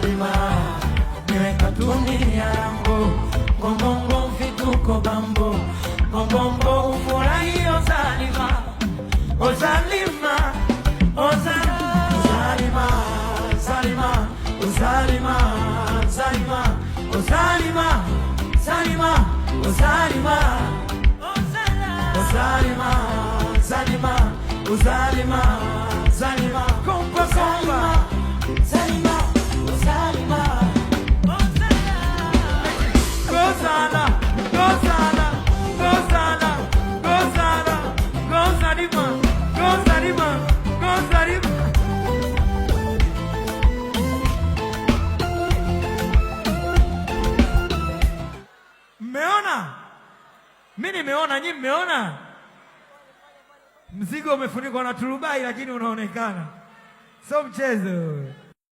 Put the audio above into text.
Ozalima, niwe katuni ya Rambo, ngongongo vituko bambo, ngongongo ufurahi Ozalima, Ozalima, Ozalima, Zalima, Ozalima, Zalima, Ozalima, Zalima, Ozalima, Ozalima, Zalima, Ozalima, Zalima, kompa kompa, Zalima, Ozalima, Gozala, Gozala, Gozala, Gozala, Gozalima, Gozalima, Gozalima. Mmeona? Mi nimeona, nyi mmeona? Mzigo umefunikwa na turubai lakini unaonekana, sio mchezo.